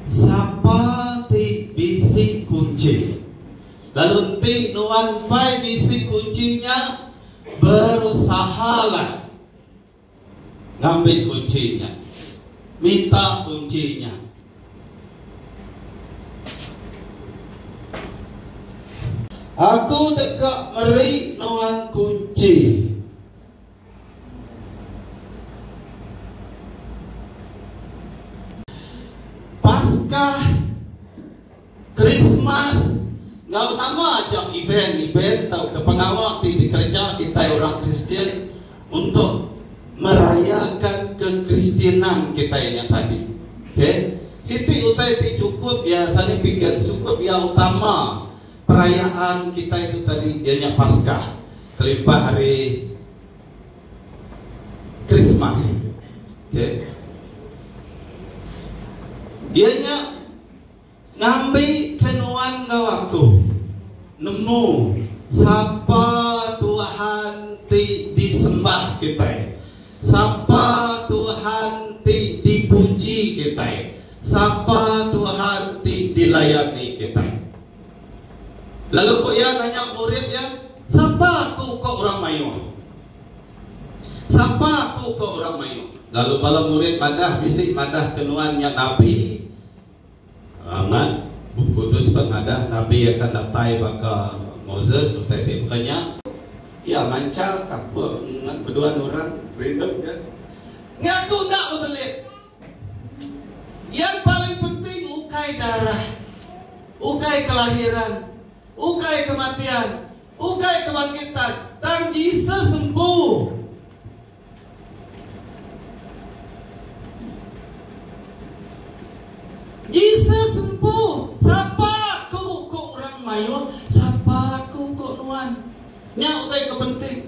Sapa ti bisi kunchi? Lalu enti nuan empai bisi kunchi nya, berusahalah ngambi kunchi nya. Minta kunchi nya. Aku deka meri nuan kunchi. Paskah, Krismas enggau nama aja event-event tauka pengawa ti dikereja kitai orang Kristian untuk merayakan kekristianan kitai nya tadi. Okay. Siti utai ti chukup iya signifikan, chukup iya utama perayaan kitai tu tadi iya nya Paskah kelimpah ari Krismas. Okay. Iya nya ngambi ke nuan enggau aku nemu sapa Tuhan ti disembah kitai, sapa Tuhan ti dipuji kitai, sapa Tuhan ti dilayani kitai. Lalu ku iya nanya murid iya, Sapa aku ko orang mayuh? Sapa aku ko orang mayuh? Lalu bala murid madah bisi madah ke nuan nya nabi. Amat, Bup Kudus pan madah nabi akan datai baka Moses utai ti baka nya. Iya manchal kampung beduan orang rindu ke. Ngaku enda bebelit. Yang paling penting ukai darah, ukai kelahiran, ukai kematian, ukai kebangkitan, tang Jesus empu. Jesus empu, sapa aku ku orang mayuh, sapa aku ku nuan. Nya utai ke penting.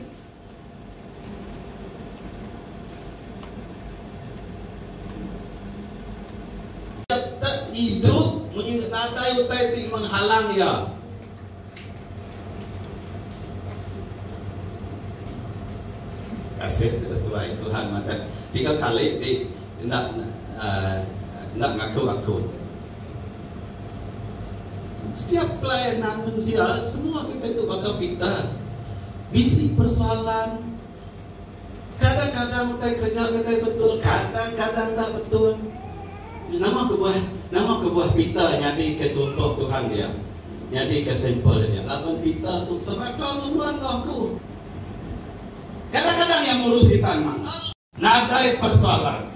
Iya idup munyi nadai utai ti menghalang iya. Kasih tuai Tuhan madah tiga kali ti enda. Enda ngaku aku. Setiap pelayanan mensia semua kitai tu baka Peter. Bisi persoalan kadang-kadang utai kereja kitai betul, kadang-kadang enda betul. Nama kebuah nama kebuah Peter nyadika chunto Tuhan dia? Nyadika sampel dia. Laban Peter tu sebaka enggau nuan enggau aku. Kadang-kadang iya muru sitan mang. Nadai persoalan.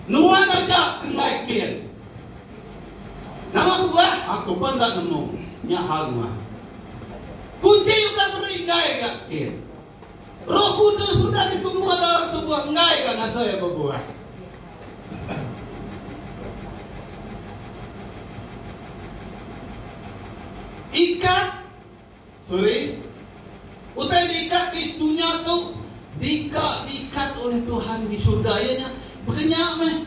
Nuan aja ke enggai kin. Nama kebuah? Aku pun enda nemu. Nya hal nuan. Kunchi udah beri enggai ga kin. Roh Kudus udah ditumbuh dalam tubuh enggai ga ngasuh iya bebuah. Ikat Sorry. Utai diikat di dunya tu dika diikat oleh Tuhan di surga iya nya. Baka nya meh.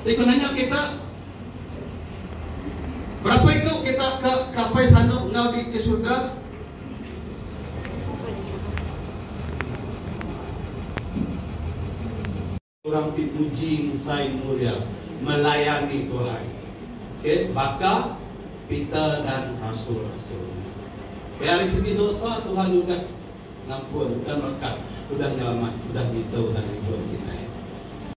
Ti ku nanya kita, berapa iku kita ke ke apai sanu enggau di ke surga? Orang ti muji mesai mulia melayani Tuhan. Okay, baka Peter dan rasul-rasul nya. Okay, ari segi dosa Tuhan udah ngampun, udah merekat, udah nyelamat, udah ngintu, udah ngibun kitai.